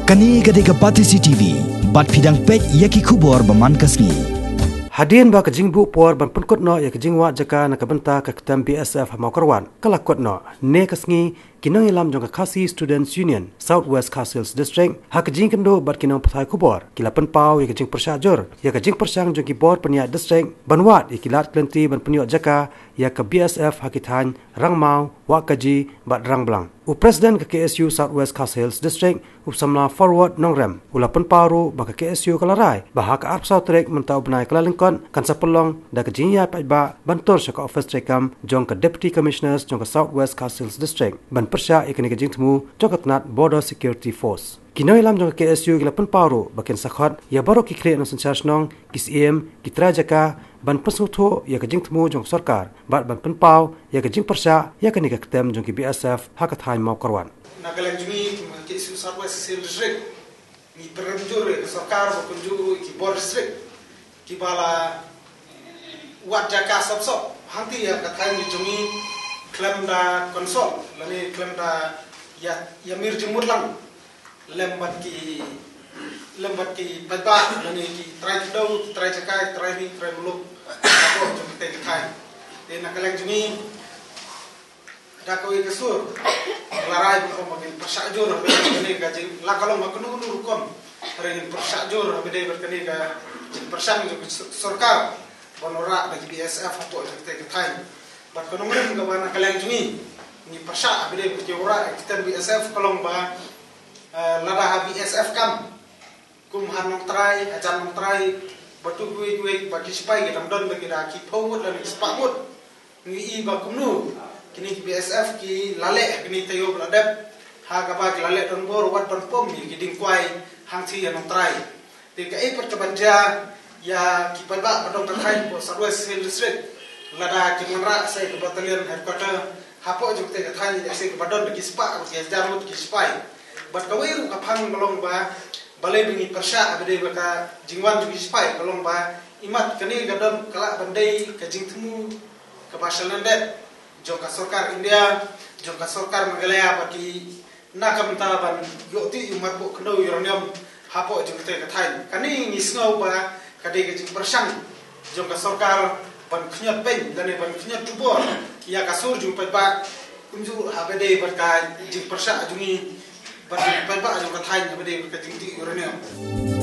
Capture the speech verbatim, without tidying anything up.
Kane ka dei ka Batesi T V, bad phi dang peit ïa ki khubor ba man ka sngi. Hadien ba ka jingbuh por ban pynkut noh ïa ka jingwad jaka na ka bynta ka ktem B S F ha Mawkyrwat ka la kut noh, ne ka sngi ki nongïalam jong ka Khasi Students Union South West Khasi Hills District ha ka jingkynduh bad ki nongpathai khubor ki la pynpaw ïa ka jingpyrshah jur ïa ka jingpyrshang jong ki bor pynïaid district ban wad ïa ki lad ki lynti ban pynïoh jaka ïa ka B S F ha ki thaiñ Rangmaw, Wahkaji bad Rangblang. U President ka K S U South West Khasi Hills District, u Samla Forward Nongrem, u la pynpaw ruh ba ka K S U ka la rai ba ha ka arphew saw tarik mynta u bnai Kyllalyngkot kan sa pynlong da ka jingïaid paidbah ban tur sha ka office treikam jong ka Deputy Commissioners jong ka South West Khasi Hills District ban pyrshah ïa kane ka jingthmu jong ka tnat Border Security Force. Ki nongïalam jong ka K S U ki la pynpaw ruh ba kin sa khot ïa baroh ki khlieh nongsynshar shnong, ki syiem, ki trai jaka ban pynsngewthuh ïa ka jingthmu jong ka sorkar bad ban pynpaw ïa ka jingpyrshah ïa kane ka ktem jong ki B S F ha ka thaiñ Mawkyrwat. Na ka liang jong ngi kum ka K S U South West Khasi Hills District, ngi pynrem jur ïa ka sorkar ba kumjuh ïa ki bor district kiba la wad jaka sop sop hangtei ha ka thaiñ jong ngi, khlem da consult lane khlem da ïa, ïa mir jingmut lang lem bad ki, lem bad ki paidbah lane ki trai khyndew, ki trai jaka, ki trai ri, ki trai muluk, hapoh jong katei ka thaiñ. Te na ka liang jong ngi, da kawei ka sur, la rai ban ong ba ngin pyrshah jur ha kane ka jing, la ka long ha kano kano rukom, hynrei ngin pyrshah jur ha kane, bad kane ka jingpyrshang jong ka sor-, sorkar ban wanrah da ki B S F hapoh jong katei ka thaiñ. Bad ka nongrim kaba na ka liang jong ngi, ngi pyrshah ha kane ka jingwanrah ïa ka ktem B S F ka long ba, eh, lada ha B S F kam, kum ha Nongtrai, hajan Nongtrai, bad tu kiwei kiwei ba ki sipai ki dang don ba ki da ki phew ngut lane ki spah ngut. Ngi i ba kumno kine ki B S F ki la leh ha kine ki taïew ba la dep, ha kaba ki la leh donbor, wat donpom ïa ki dieng kwai hangtei ha Nongtrai. Te kaei pat kaban jia ïa ki paidbah ba don ha ka thaiñ hapoh South West Hill District, lada kin wanrah sa ïa ka battalion headquarter hapoh jong katei ka thaiñ, ïa sa ïa kaba don da ki spah, ki hajar ngut ki sipai. Bad kawei ruh ka phang ba long ba, balei ba ngi pyrshah ha kane, ba ka jingwan jong ki sipai ka long ba, imat kane ka don ka lah ban dei ka jingthmu kaba shalyndet jong ka sorkar India, jong ka sorkar Meghalaya, ba ki na ka bynta ban ïoh tih ïa u marpuh khyndew uranium hapoh jong katei ka thaiñ. Kane ngi sngew ba ka dei ka jingpyrshang jong ka sorkar ban khñiot beiñ lane ban khñiot jubor ïa ka sur jong u paidbah, kumjuh ha kane bad ka jingpyrshah jong ngi bad jong u paidbah jong ka thaiñ ha kane bad ka jingtih uranium.